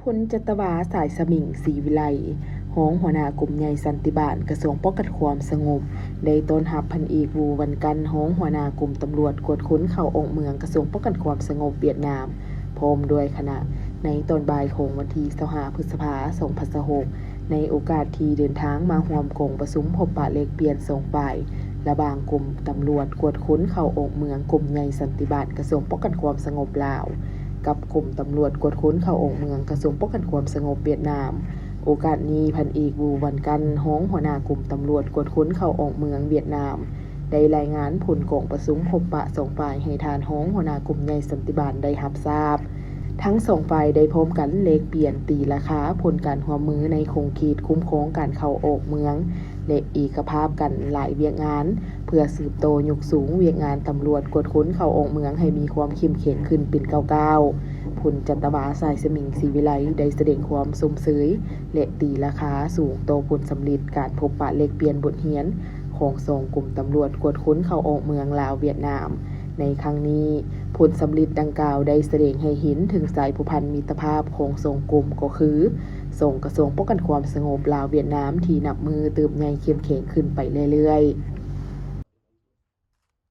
ພົນຈັດຕະວາ ສາຍສະໝິງ ສີວິໄລ ຮອງຫົວໜ້າກົມໃຫຍ່ສັນຕິບານ ກະຊວງປ້ອງກັນຄວາມສະຫງົບ ໄດ້ຕ້ອນຮັບພັນເອກ ວູ ວັນກັນ ຮອງຫົວໜ້າກົມຕຳຫຼວດກວດຄົນເຂົ້າອອກເມືອງ ກະຊວງປ້ອງກັນຄວາມສະຫງົບຫວຽດນາມ ພ້ອມດ້ວຍຄະນະ ໃນຕອນບ່າຍຂອງວັນທີຊາວຫ້າ ພຶດສະພາ ສອງພັນຊາວຫົກ ໃນໂອກາດທີ່ເດີນທາງມາຮ່ວມກອງປະຊຸມພົບປະແລກປ່ຽນສອງຝ່າຍ ລະຫວ່າງກົມຕຳຫຼວດກວດຄົນເຂົ້າອອກເມືອງ ກົມໃຫຍ່ສັນຕິບານ ກະຊວງປ້ອງກັນຄວາມສະຫງົບລາວ ກັບກົມຕຳຫຼວດກວດຄົນເຂົ້າອອກເມືອງ ກະຊວງປ້ອງກັນຄວາມສະຫງົບຫວຽດນາມ. ໂອກາດນີ້ ພັນເອກ ວູ ວັນກັນ ຮອງຫົວໜ້າກົມຕຳຫຼວດກວດຄົນເຂົ້າອອກເມືອງຫວຽດນາມ ໄດ້ລາຍງານຜົນກອງປະຊຸມພົບປະສອງຝ່າຍໃຫ້ທ່ານຮອງຫົວໜ້າກົມໃຫຍ່ສັນຕິບານໄດ້ຮັບຊາບ. ທັງສອງຝ່າຍໄດ້ພ້ອມກັນແລກປ່ຽນຕີລາຄາຜົນການຮ່ວມມືໃນຂົງເຂດຄຸ້ມຄອງການເຂົ້າອອກເມືອງ ແລະ ເອກະພາບກັນຫຼາຍວຽກງານ ເພື່ອສືບຕໍ່ຍົກສູງວຽກງານຕຳຫຼວດກວດຄົນເຂົ້າອອກເມືອງໃຫ້ມີຄວາມເຂັ້ມແຂງຂຶ້ນເປັນກ້າວໆ. ພົນຈັດຕະວາ ສາຍສະໝິງ ສີວິໄລ ໄດ້ສະແດງຄວາມຊົມເຊີຍ ແລະ ຕີລາຄາສູງຕໍ່ຜົນສຳເລັດການພົບປະແລກປ່ຽນບົດຮຽນຂອງສອງກົມຕຳຫຼວດກວດຄົນເຂົ້າອອກເມືອງລາວຫວຽດນາມ ໃນຄັ້ງນີ້. ຜົນສຳເລັດດັ່ງກ່າວໄດ້ສະແດງໃຫ້ເຫັນເຖິງສາຍພົວພັນມິດຕະພາບຂອງສອງກົມ ກໍຄື ສອງກະຊວງປ້ອງກັນຄວາມສະຫງົບລາວຫວຽດນາມ ທີ່ນັບມື້ເຕີບໃຫຍ່ເຂັ້ມແຂງຂຶ້ນໄປເລື້ອຍໆ.